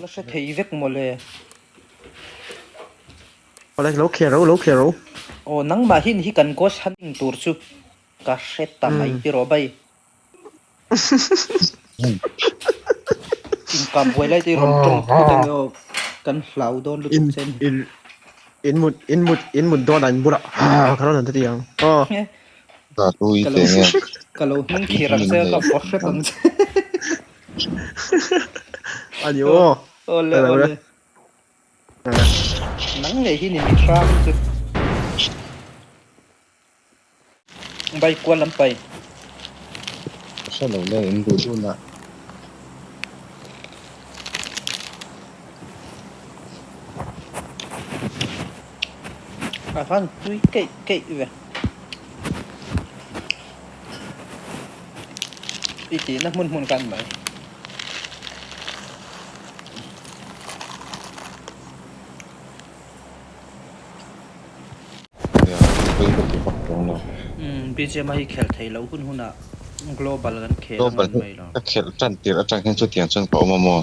La hre thei vek mawle. Awle lo khel ro lo khel ro. Aw nangmah hin hi kan ghost hunting tur chu ka hre ta mai tiraw bai. Inkap buai lai te i rawn tawng thut ange aw kan hlau dawn lutuk che ani. In in mut in mut in mut dawn ah in bulah haa ka rawn han ti ang aw. Ka lo ka lo hnung khir ang che ka vaw hrep ang che. Ani aw. Awle awle. Nang ngei hi ni mi hrang chu. Bai kual lam pai. Ka hre lo le in duh dun ah. A han tui keih keih ve. I tihna hmun hmun khan mai. Umm BGMI hi khel thei lo hun hunah global kan khel ang an mai lo. Ka khelh tan tirh atang hian chutiang chuan ka awm a maw?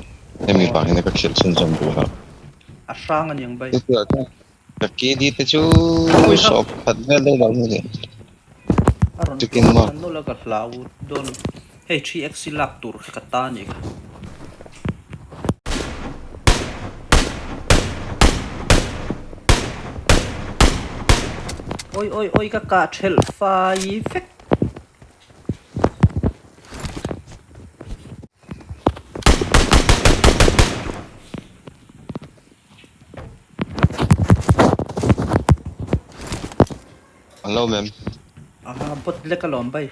Hemi vang hian ka khelh chhunzawm duh lo. A hrang a niang bai. Ka KD te chu sawp khat vel daih lo ni. A rawn tlawm tan nawlh a ka hlau dawn. Hei 3x hi lak tur kha ka ta a nih kha. Oi oi oi ka kah thelh fai vek. An lo mem. Aha bot lek alawm bai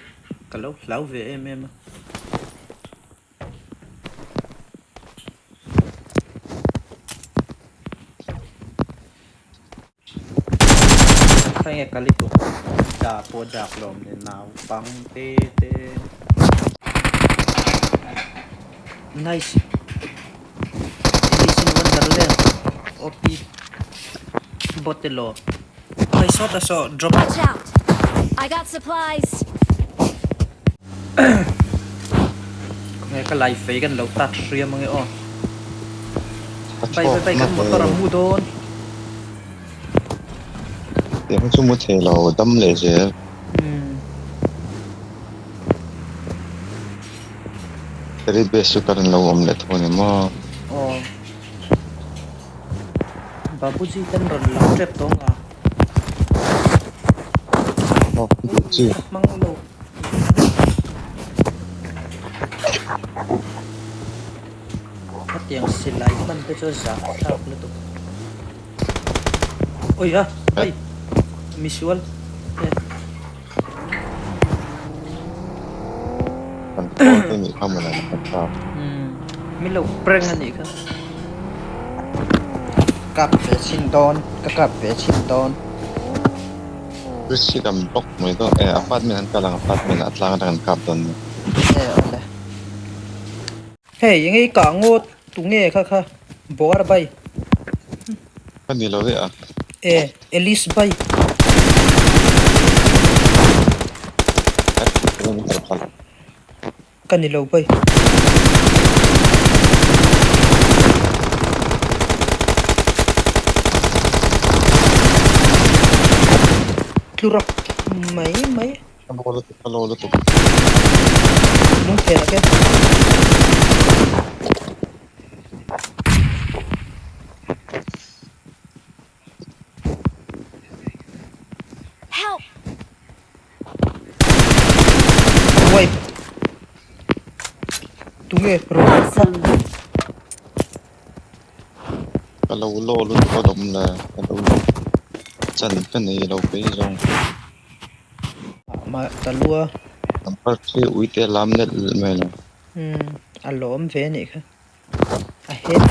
ka lo hlau ve em em a. Khawnge kal i tuk da pawh dak lawm le naupang te te. Nice. Alice in Wonderland OP Botelo. Hei sawta saw drop. Watch out! I got supplies! Khawnge ka lai fei kan lo tat hriam ange aw. Bai bai bai kan motor a mu dawn. Tiang chu mu thei lo dam leh zel. Teddy bear chu ka rawn lo awm leh tho a ni maw? Aw. Babuji ten rawn lang tep tawh ang a. Babuji. Ka hmang lo. Khatiang silai hman te chu zah thlak lutuk. Oi a, ai misual e. Kan phone te nih kha mawle ka thlak. Umm min lo prank a nih kha. Kap ve chhin dawn ka kap ve chhin dawn. Bridge hi kan block mai dawn e apartment an kal ang apartment ah tlang atang an kap dawn nia. E awle. Hei enge i kah ngawt tunge kha kha Bawr bai. Ka ni lo e a. E Alice bai. Ka ni lo bai. Tlurak mai mai. Ka lo lutuk ka lo lutuk. Lungphen a ken. Help! Wipe. Tunge rawn kha. Ka lo lo lutuk a lawm le ka lo chan ka nei lo phei zawng. Ma ta lua. Number 3 uite lam let mai lo. Hmm a lawm ve nih kha. A happy a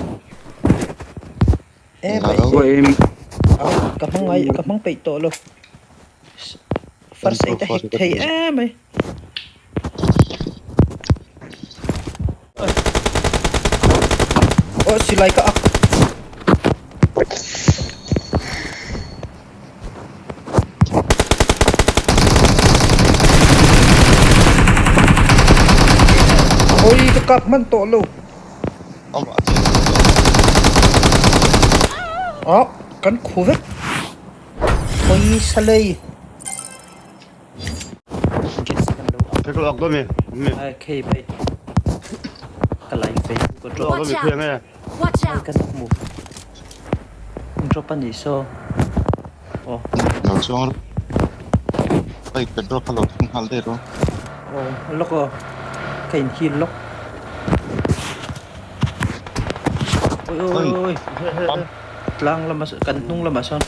ni. E bai ka hmang ngai ka hmang peih tawh lo. First aid a hek thei em mai. Aw silai ka ak. Oi ka kap hman tawh lo. Oh, kan khu vek. Pawisa lei. Gas kan lo up. Petrol ak mi. Mi. Ai khei bai. Ka lai fei ko drop. Petrol mi khuya nge. Watch out! Kan mu. Drop ani so. Oh, Lo chuang bai petrol kha lo thung nghal daih rawh. oh, lok oh. Ka in heal lok. Oi oi oi. Tlang lama kan hnung lama sawn.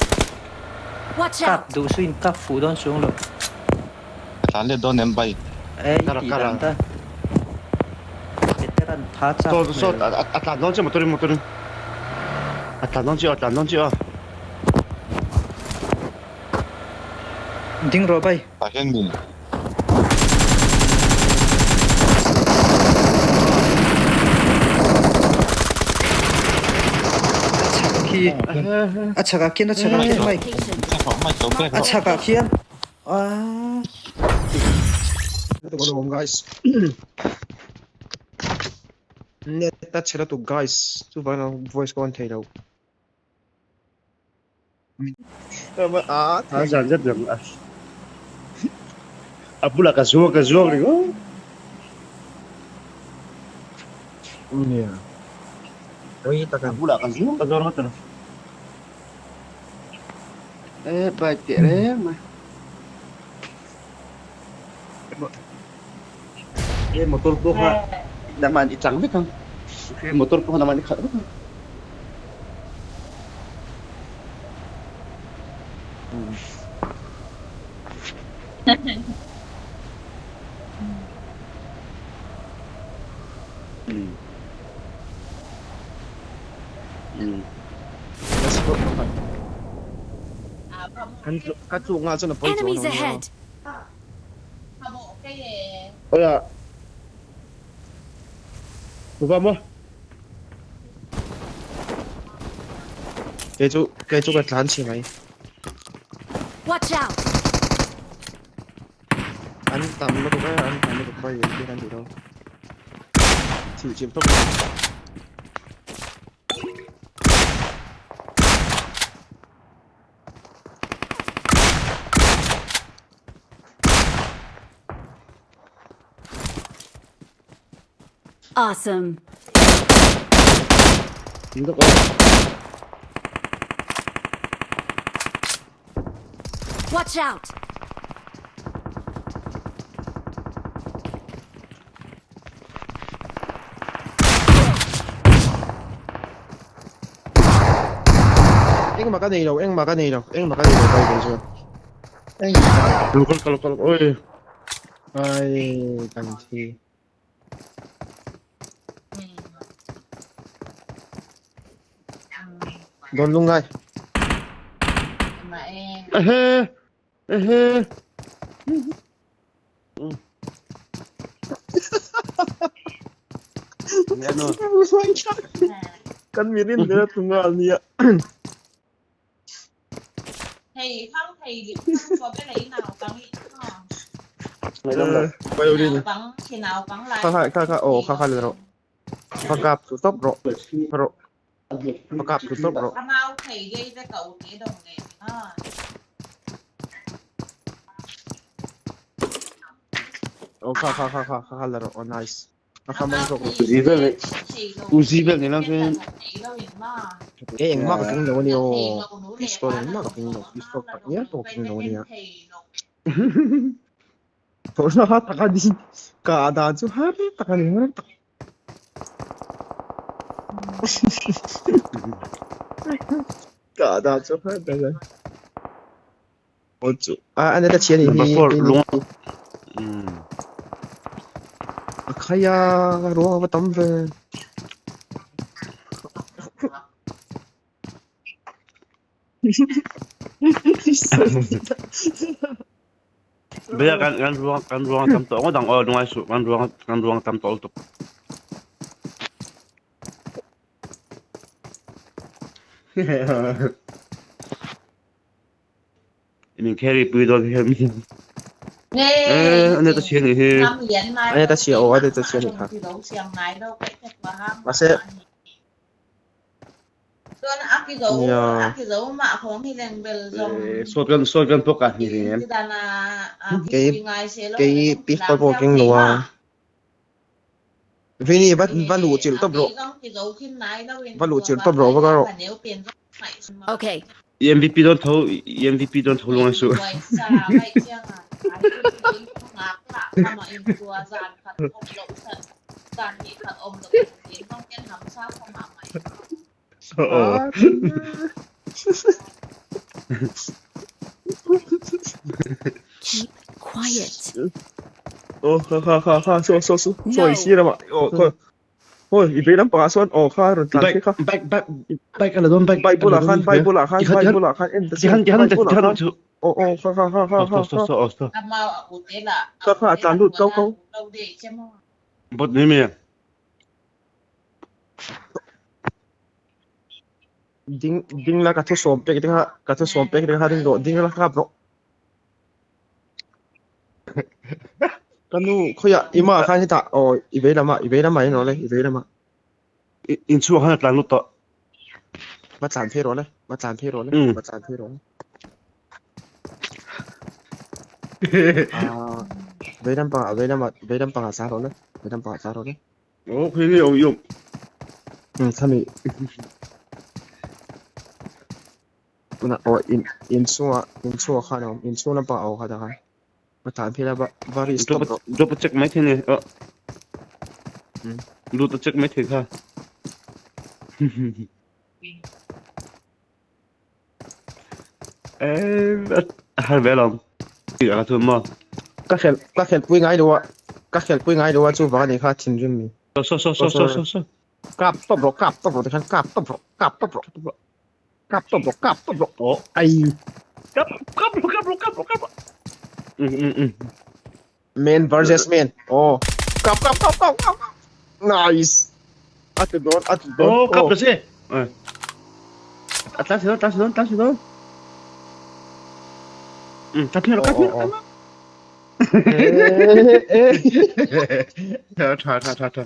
Watch Kap out! duh su in kap fuh dawn chuang lo. Ka tlan let dawn em bai. Ei Kara tih kara. dan ta. Veteran tha chak So so hmel. a tlan dawn che motorin motorin. A tlan dawn che a tlan dawn che a. Ding rawh bai. Tah hian min A chhak khi a chhakah khian a chhakah khian mai Location. a chhakah khian ah Guys. Net a chhe lutuk guys chuvangin a voice ka on thei lo. A zan zet lang a. A bulah ka zuang ka zuang ringawt. Nia. Oi A takan. bulah ka zuang ka zuang ringawt a. Eh bike teh reng mai. Eh motor pawh kha nangmah i chang vek ang. Motor pawh kha nangmah i khalh vek ang. Ka tluk nga chuan a pawi chuang Enemies lo nia. ahead! Oya. Upa maw? Kei chu kei chu ka tlan chhe mai. Watch out! An tam lutuk e an tam lutuk bai eng tin an tih lo. Thih chim tawp mai. Awesome! Watch out! Engmah ka nei lo, engmah ka nei lo, engmah ka nei lo bai kei chu. Engmah. Kal kal kal oi. Ai kan thi. Dawn lungai. Ehe. Ehe. Kan mirin ber a tunga a nia. Violin. Kha kha kha kha oh kha kha le rawh. Va kap chu tawp rawh. Rawh. Va kap chu tawp rawh. Aw kha kha kha kha kha kha la rawh aw nice. A kha mang zawk rawh. Uzi vel Uzi vel ni lang chuan. E engmah ka keng lo a ni aw. Pistol engmah ka keng lo. Pistol tak ngial pawh ka keng lo a nia. Thawhna ha tak a ni. Ka dan chu har tak a ni har tak. Ka dan chu har tak a ni. Aw chu a a ta chhian Number hi 4 lung. A khai a ruang a va tam ve. Bia kan kan ruang kan ruang tam tawh ngawt ang aw lungai suh kan ruang kan ruang tam tawh lutuk. Min carry pui dawn hian eh ane ta chhian ni hi. Ane ta chhia aw ane ta chhia ni kha. Mahse Nia. Shotgun shotgun pawh ka hni reng em. Kei kei pistol pawh keng lo a. Vini va va luh chilh tawp rawh. Va luh chilh tawp rawh va ka rawh. Okay. I MVP dawn tho i MVP dawn tho luang suh. Aw. Keep quiet. Aw kha kha kha kha saw saw saw saw i sir lamah aw khaw aw i vei lampangah sawn aw kha rawn tlan phei kha. Bike bike bike a la dawn bike Bike bulah khan bike bulah khan bike bulah khan en ta che bike bulah khan aw aw kha kha kha kha kha kha kha kha a tlan lut kau kau. Bot ni mi. Ding ding la ka thu sawm pek te kha ka thu sawm pek te kha ring rawh ding la kap rawh. Ka nu khawiah i mah khan hetah aw i vei lamah i vei lamah in rawh le i vei lamah. In chhuak khan a tlan lut tawh. Va tlan phei rawh le va tlan phei rawh le va tlan phei rawh le. Ah vei lampangah vei lamah vei lampangah tlan rawh le vei lampangah tlan rawh le. Aw khawi nge awm i awm. Khami tunah aw in inchhungah inchhungah khan a awm inchhung lampangah a awm kha takhan va tlan phei la va va risk tawp rawh. Drop a check mai thei ni aw. Lut a check mai thei kha. A har ve alawm. Tih ah chuan maw. Ka khelh ka khelhpui ngai lo a ka khelhpui ngai lo a chuvang a nih kha thinrim mi. Saw saw saw saw saw saw. Kap tawp rawh kap tawp rawh tikhan kap tawp rawh kap tawp rawh kap tawp rawh kap tawp rawh aw ai kap kap rawh kap rawh kap rawh kap rawh um um um Man versus man aw kap kap kap kap kap nice a ti dawn a ti dawn aw kap ta che a tlan si dawn tlan si dawn tlan si dawn um kap hi rawh kap hi rawh tha tha tha tha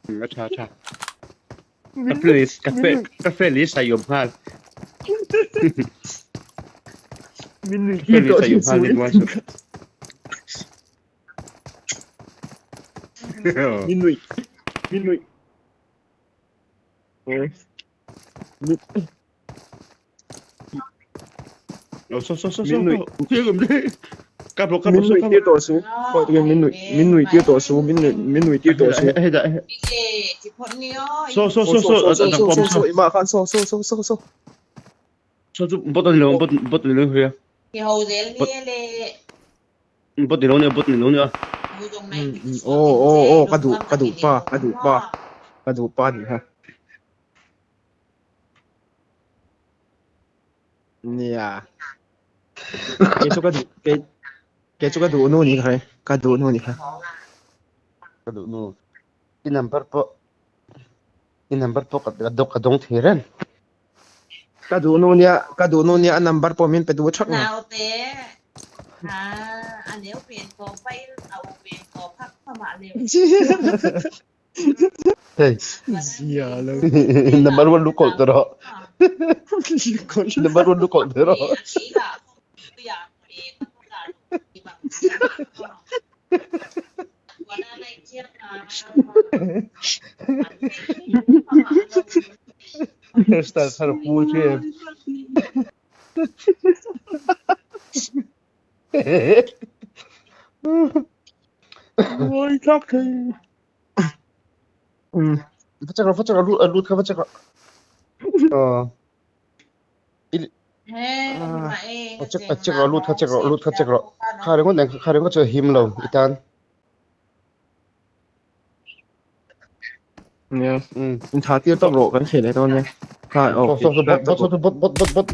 A tha tha. Ka playlist ka ka playlist a yom nghal. Min nui ki to yom nghal ni muan su. Min nui. Min nui. Min Min nuih min nuih tir tawh su min nuih min nuih tir tawh su min nuih min nuih tir tawh su So so so so so so so i mah khan so so so so so So chu bot ani lo bot bot ni lo hria bot ni lo nia bot ni lo nia aw aw aw ka duh ka duh pa ka duh pa ka duh pa ni ha Nia. Kei chu ka duh kei kei chu ka duh nu ni kha ka duh nu ni kha. Ka duh nu. I number pawh i number pawh ka ka ka dawng thei reng. Ka duh nu nia ka duh nu nia a number pawh min pe duh thak lo. Hei. Zia lo. Number one lu kawlh tawh rawh. Number one lu kawlh tawh rawh. Hairstyle thar pu che em. Oi thak thei. Va check rawh, va check rawh, a lut kha va check rawh. A check a check rawh, lut kha check rawh, lut kha check rawh. Kha ringawt nen kha ringawt chu a him lo i tan. Nia. In tha tir tawp rawh kan thei leh dawn nia. Kha aw. Bot bot bot bot bot bot bot bot.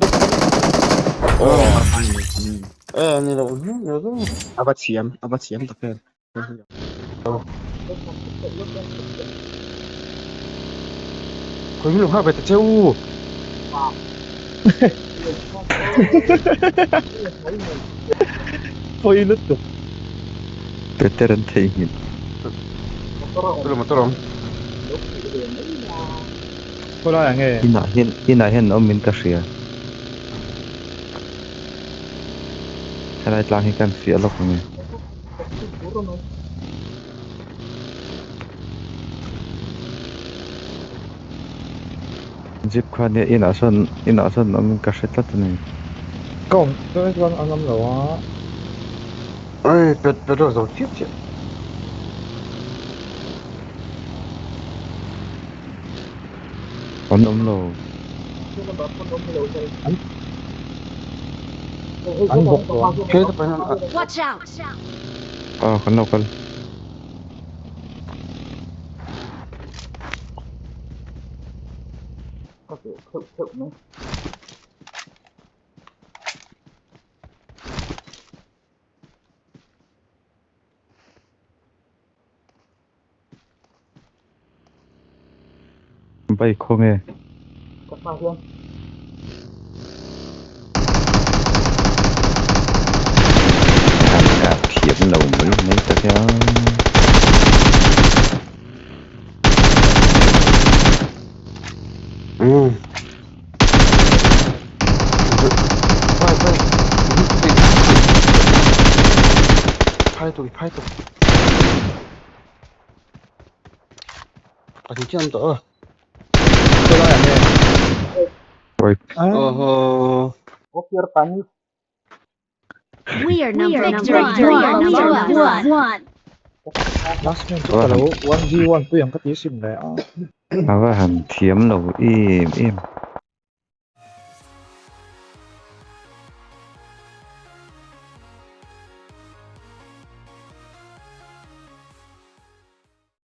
Eh ni lo ni lo. A va thiam, a va thiam tak em. Khawi min lo nghak ve ta che u. Pawi lutuk. Peter an theihnghilh. Motor awm, motor awm. Khawlai ah nge? Inah hian inah hian an awm in ka hria. Helai tlang hi kan fiah lawk ang e. Jeep kha nia inah sawn inah sawn an awm in ka hre tlat a ni. Ka awm chuan chuan an awm lo a. Oi pet petrol zo chiah chiah. An awm lo. An bawk lo ang. Watch out! Ah kan lo kal. Bike khaw nge? An kap thiam lo mai mai tak e a. Phai tuk phai tuk. Pahnih chiah an tawh a. Khawlai ah nge? Oi. Oho. We are number one. Last man chu ka lo 1v1 pui ang ka ti sim le a. A va han thiam lo em em.